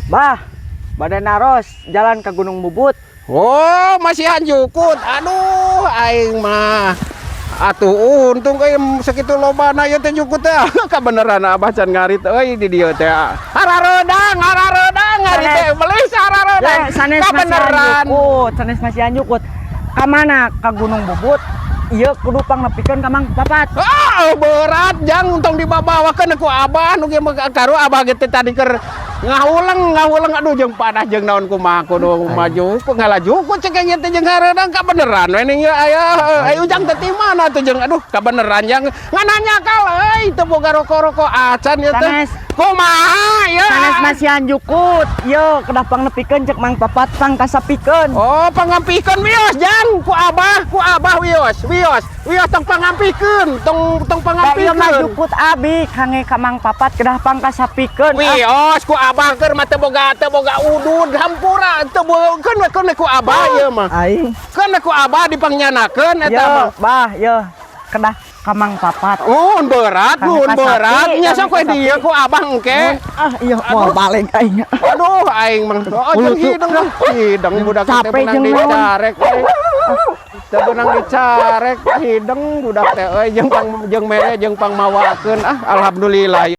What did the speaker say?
Bah, bade naros jalan ke Gunung Bubut. Oh, masihan jukut. Aduh, aing mah. Atuh untung euy sakitu lobana ieu teh jukut teh. Kabeneran Abah can ngarit euy di dieu teh. Harareudang, harareudang ngarit teh. Beli harareudang. Ya, sanes masihan Kabeneran. jukut, sanes masihan jukut. Ka mana? Ka Gunung Bubut. Ieu kudu pangnepikeun ka Mang Papat. Ah, berat jang, untung dibabawakeun ku Abah nu ge mah karu Abah ge teh tadi keur ngahuleng ngahuleng, aduh, jeung padah jeung naon, kumaha kudu maju ku ngala jukut cek ieu teh jeung hareudang. Kabeneran we ning ieu aya aya ujang teh ti mana tuh jeung, aduh, kabeneran jang ngananya kal euy, teu boga rokok-rokok acan ieu teh. Sanes. Kumaha ieu? Sanes masihan jukut. Ieu kedah pangnepikeun cek Mang Papat, pangkasapikeun. Oh, pangampihkeun. Wios jang, ku Abah wios wios wios, tong pangampihkeun, tong tong Da ieu mah pangampihkeun. Jukut abi kangge ka Mang Papat kedah pangkasapikeun. Ah, Wios ku Abah keur mah teu boga udud, hampura teu boga keun we ku Abah ieu mah. Aing. Keun we ku Abah dipangyanakeun eta Yo, mah. Bah, yo. Kedah ka Mang Papat. Oh, berat, Kangge mun kasapi, berat nya kangge sok we kasapi. Dieu ku Abah engke. Ah, iya, mau balik aing. Aduh, aing mah. Oh, jeung hidung lah. Hidung budak teh Capek beunang jeung naon. dicarek euy. Teu beunang dicarek hidung budak teh euy, jeung pang jeung mere jeung pang mawakeun, ah, alhamdulillah.